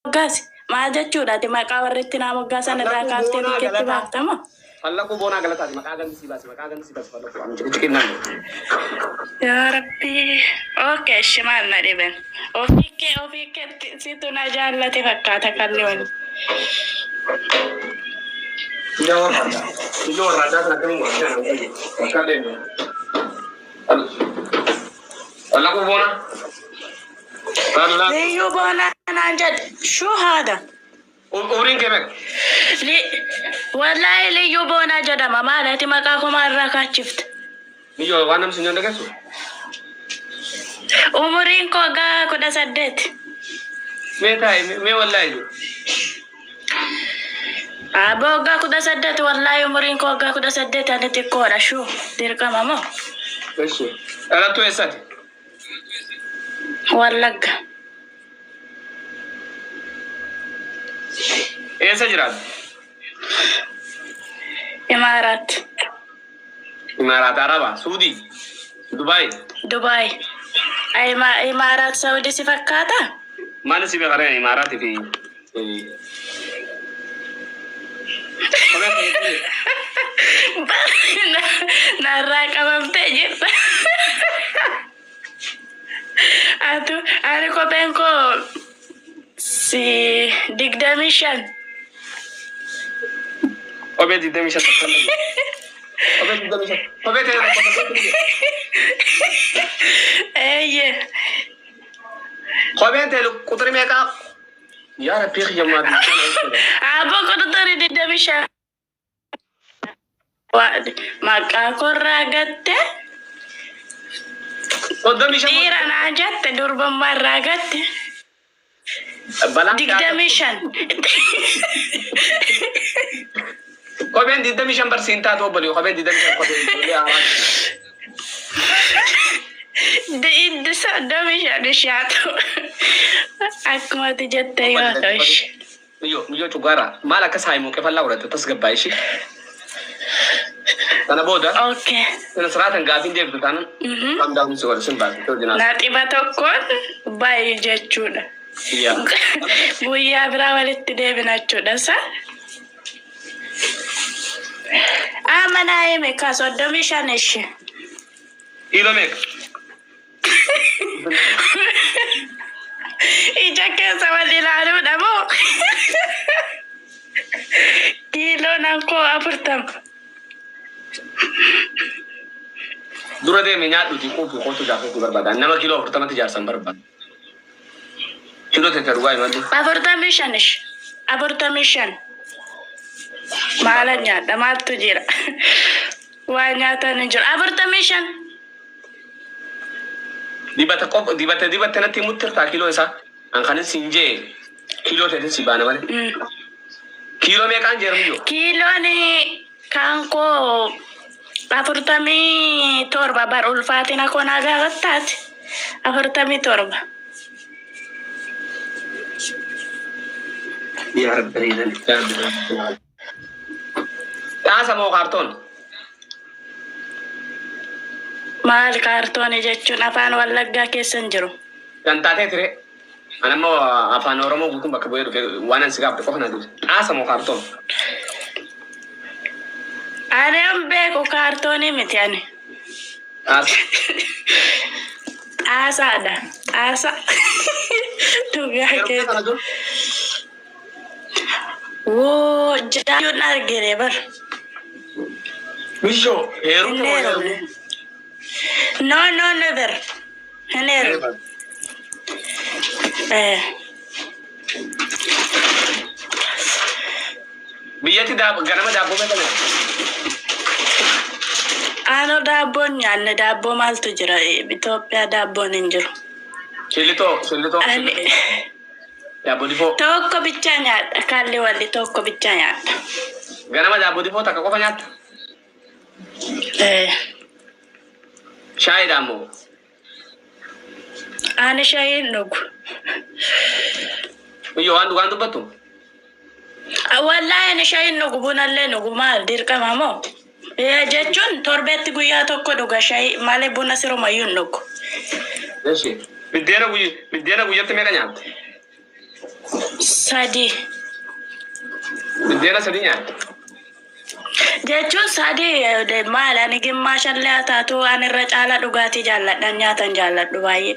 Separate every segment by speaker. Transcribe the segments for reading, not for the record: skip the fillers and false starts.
Speaker 1: Moggaasi. Maal jechuudha ati maqaa warri itti naa moggaasan irraa
Speaker 2: Fallaquu
Speaker 1: kaaftee
Speaker 2: Boonaa
Speaker 1: bukkeetti
Speaker 2: Galataa.
Speaker 1: baaftama?
Speaker 2: Fallaquu Boonaa Galataati. Maqaa gandi sii baasi. Maqaa gandi sii baasi Fallaquu. Ani ciqiciqiin naan.
Speaker 1: Yaa Rabbii. Okay, ishi maal na dhiben. Ofii kee ofii keetti situ na jaallate fakkaata kalli wali.
Speaker 2: Ija warra addaa. Ija warra addaa kana akkamiin godhanii ana hin Bakka deemu. Fallaquu Boonaa. Fallaquu.
Speaker 1: Liyyuu boonaa naan jedhe. Shuu haada.
Speaker 2: Umriin kee meeqa?
Speaker 1: Wallaahi liyyuu boonaa jedhama. Maal ati maqaa komaa irraa kaachifte?
Speaker 2: Miyyoo waan namni sin dhageessu?
Speaker 1: Umuriin koo waggaa 18.
Speaker 2: Mee taa'i mee wallaahi jiru.
Speaker 1: Aboo waggaa 18, wallaahi umuriin koo waggaa 18, ani xiqqoodha shuu dirqama moo?
Speaker 2: Eshi. Dhalattuu eessati?
Speaker 1: Wallagga.
Speaker 2: Eessa jiraatu?
Speaker 1: Imaaraat.
Speaker 2: Imaaraat Arabaa, Suudii, Dubaay.
Speaker 1: Dubaay. Imaaraat Saudi si fakkaata?
Speaker 2: Maal si beekaree Imaaraatii fi
Speaker 1: Narraa qabamtee jirta. Atu ani kopheen koo si 25.
Speaker 2: Kophee 25 takka. Kophee 25. Kophee ta'e tokko tokkotti ni jira.
Speaker 1: Eeyyee.
Speaker 2: Kopheen ta'e quxiri meeqaa? Yaa Rabbii kiyya maal?
Speaker 1: Aboo quxuxuri 25. Maqaa korraa gatte.
Speaker 2: 35.
Speaker 1: Dhiira naa jette durbummaa irraa gatte.
Speaker 2: Balaan
Speaker 1: 25.
Speaker 2: Kopheen 25 barsiin taatu obbolii kopheen 25 kophee ijoollee haaraa.
Speaker 1: 35 ishaatu. Akkuma ati jette yoo ta'u ishee.
Speaker 2: Miyyoo miyyoo cugaara maal akka saayimoo qefallaa godhatte tasgabbaa ishee. Sana booda sana siraatan gaafiin deebitu taanan kam daawun si godha sin baasa hojii.
Speaker 1: Naxiba tokkoon bayi jechuudha.
Speaker 2: Yaa.
Speaker 1: Guyyaa biraa walitti deebina jechuudha sa. Amma naa hime ka 35 ishee.
Speaker 2: Kiiloo meeqa?
Speaker 1: Ija keessa wal ilaaluudha moo? Kiiloon koo 40.
Speaker 2: Dura deemi nyaadhuuti quufi kootu jaarsatti barbaada. Nama kiiloo 40tti jaarsan barbaada. Kiiloo teete dhugaa himadhu.
Speaker 1: 45 ish. 45. Maalan nyaadha? Maaltu jira? Waa nyaatan hin jiru. 45.
Speaker 2: Dibata qofa dibata dibatte natti himutti jirtaa kiiloo isaa. An kanin siin jee kiiloo teetin si baana malee. Kiiloo meeqaan jeermiyyoo?
Speaker 1: Kiiloon kan koo 47 bar ulfaatina koo naa gaafattaati. 47.
Speaker 2: Yaa Rabbi yaa Rabbi. Xaasa moo kaartoon?
Speaker 1: Maal kaartoonii jechuun afaan Wallaggaa keessa hin jiru.
Speaker 2: Kan taatee ture. An ammoo afaan Oromoo guutuun bakka bu'ee dhufe waan an si gaafte qofa na duute. Xaasa moo kaartoon?
Speaker 1: Ani hin beeku, kaartoonii miti ani.
Speaker 2: Xaasa.
Speaker 1: Xaasaadha. Xaasa. Dhugaa
Speaker 2: Heerumtee
Speaker 1: keeti.
Speaker 2: kana dur?
Speaker 1: Woo jaayoon argine bar.
Speaker 2: Mishoo
Speaker 1: Hin
Speaker 2: heerumte moo
Speaker 1: heerumne.
Speaker 2: heerumne?
Speaker 1: No, no, never. Hin heerumne. Eh.
Speaker 2: Biyyatti ganama daabboo meeqa nyaata?
Speaker 1: Ano daabboon nyaanne, daabboo maaltu jira? Itoophiyaa daabboon hin jiru.
Speaker 2: Shillitoo shillitoo
Speaker 1: Ani
Speaker 2: shillitoo daabboo difoo.
Speaker 1: Tokko bichaa nyaadha. Kalli walli tokko bichaa nyaadha.
Speaker 2: Ganama daabboo difoo takka qofa nyaatta?
Speaker 1: Eh.
Speaker 2: Shaayiidhaan moo?
Speaker 1: Ani shayii hin dhugu.
Speaker 2: Miyyoo waan dhugaan dubbattu?
Speaker 1: Wallaahi ani shayii hin dhugu, bunallee hin dhugu, maal dirqama moo? Eh, jechuun torbeetti guyyaa tokko dhuga shayii malee buna sirumayyuu hin dhugu.
Speaker 2: Eshi. Biddeena guyyatti meeqa nyaatta?
Speaker 1: Sadi.
Speaker 2: Biddeena sadi nyaatte.
Speaker 1: Jechuun sadi maal ani gimmaashallee haa taatu ani irra caalaa dhugaatii jaalladhan nyaatan jaalladhu baay'ee.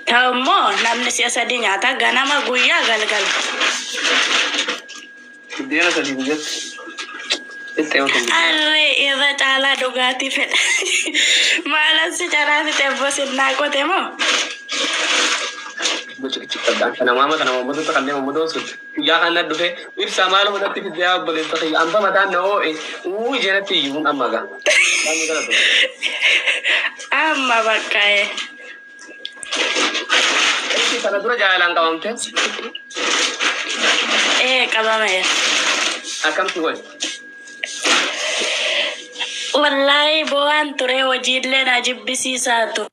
Speaker 1: Ta'u immoo namni si'a sadi nyaata ganama guyyaa galgala.
Speaker 2: Biddeena sadi guyyatti. Itti yoo ta'u.
Speaker 1: Arree irra caalaa dhugaatii fedha. Maalan si caraa fixe obbo sinnaa qote moo?
Speaker 2: Kana maama kana mammadoota kanneen mammadoon sun guyyaa kan natti dhufe ibsaa maal natti fidee obboleessa kiyya amba mataan na oo'e uu ijee natti iyyuun amma gaa.
Speaker 1: Amma bakka ee.
Speaker 2: Kana dura jaalalaan qabamte
Speaker 1: Ee qabameera.
Speaker 2: Akkamti godhe?
Speaker 1: Wallaahi bo'aan ture hojiillee na jibbisiisaa ture.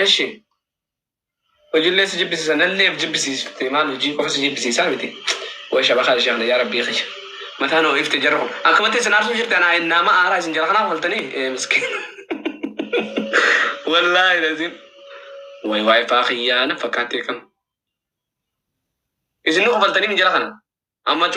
Speaker 2: Eshi hojiillee si jibbisiisa nalleef jibbisiifte maal hojii qofa si jibbisiisaa miti. Way shabakaa ishee kana yaa rabbii kiyya. Mataan hoo ifte jarra kun. Akkamatti isin aarsuu jirti anaa nama aaraa isin jala kanaaf faltanii miskiin. Wallaahi lazim. Way waay faa kiyyaa na fakkaattee kam. Isin nu kofaltanii min jala kana. Amma